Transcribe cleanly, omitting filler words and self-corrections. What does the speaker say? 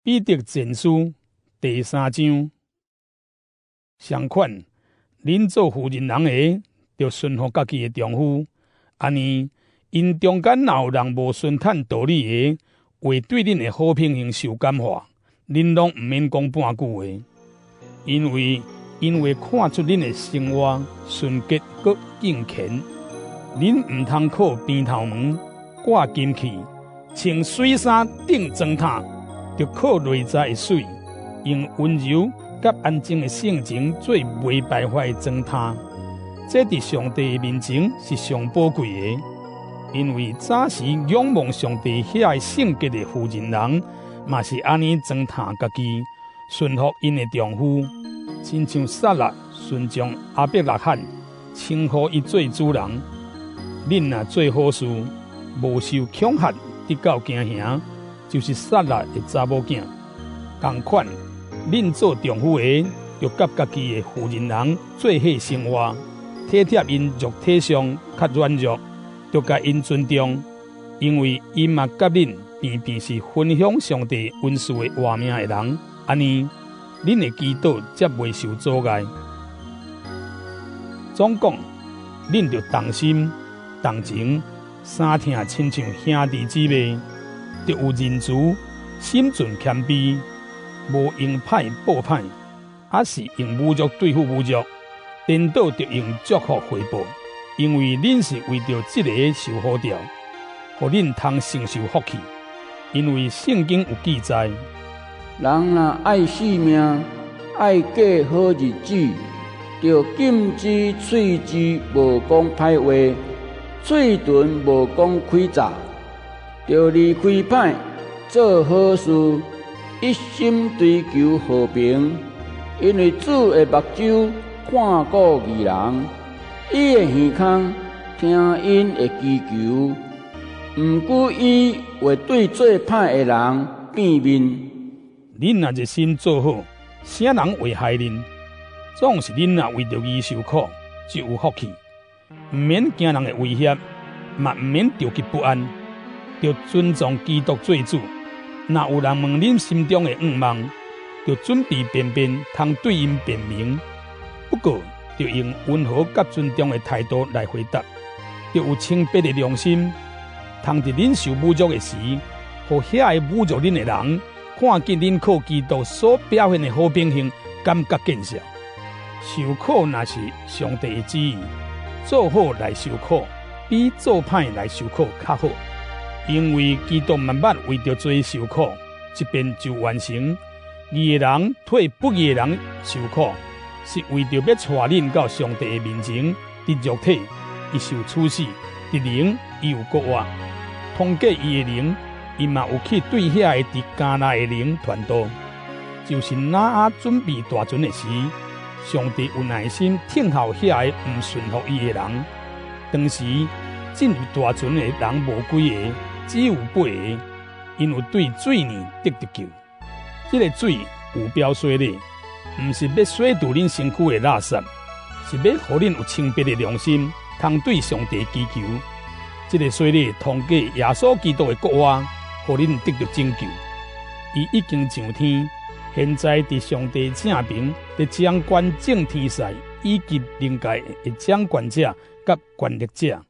彼得前書第三章。相款，恁做婦人人的，著順服家己的丈夫，按呢，𪜶中間若有人無順趁道理的，會對恁的好品行受感化，恁攏毋免講半句話，因為𪜶會看出恁的生活純潔閣敬虔。恁毋通靠平頭毛、掛金器、穿媠衫、頂妝毯。著靠內在的媠，用溫柔佮安靜的性情做袂敗壞的妝毯。這佇上帝的面前是上寶貴的，因為早時仰望上帝遐个聖潔的婦人人，嘛是按呢妝毯家己，順服𪜶的丈夫，親像撒拉順從亞伯拉罕，稱呼伊做主人。恁若做好事，無受恐嚇，得到驚嚇，就是撒拉的查某囝。仝款，恁做丈夫的，著佮家己的婦人人做伙生活，體貼𪜶肉體上較軟弱，著共𪜶尊重，因為𪜶嘛佮恁平平是分享上帝恩賜的活命的人。按呢，恁的祈禱才袂受阻礙。總講，恁著同心同情，相疼親像兄弟姊妹。著有仁慈，心存謙卑，無用歹報歹，抑是用侮辱對付侮辱，顛倒著用祝福回報，因為恁是為著這个受呼召，予恁通承受福氣。因為聖經有記載：人若愛性命，愛過好日子，著禁止喙舌無講歹話，喙唇無講詭詐。著離開歹，做好事，一心追求和平。因為主的目睭看顧義人，伊的耳孔聽𪜶的祈求。毋過伊會對做歹的人變面。恁若熱心做好，啥人會害恁？總是恁若為著義受苦，就有福氣。毋免驚人的威脅，嘛毋免著急不安。著尊重基督做主。若有人問恁心中的願望，著準備辯辯，通對𪜶辯明。不過，著用溫和佮尊重的態度來回答。著有清白的良心，通佇恁受侮辱的時，予遐个侮辱恁的人，看見恁靠基督所表現的好品行，感覺見笑。受苦若是上帝的旨意，做好來受苦，比做歹來受苦較好。因為基督嘛捌為著罪受苦，一遍就完成。義的人替不義的人受苦，是為著欲帶恁到上帝的面前。佇肉體，伊受處死；佇靈，伊有復活。通過伊的靈，伊嘛有去對遐个佇監內的靈傳道。就是挪亞準備大船的時，上帝有耐心聽候遐个毋順服伊的人。當時進入大船的人無幾个，只有八个，𪜶有對水呢得著救。這个水有表洗禮，毋是欲洗除恁身軀的垃圾，是欲予恁有清白的良心，通對上帝祈求。這个洗禮通過耶穌基督的復活，予恁得著拯救。伊已經上天，現在佇上帝正爿，佇掌管眾天使以及靈界的掌權者佮權力者。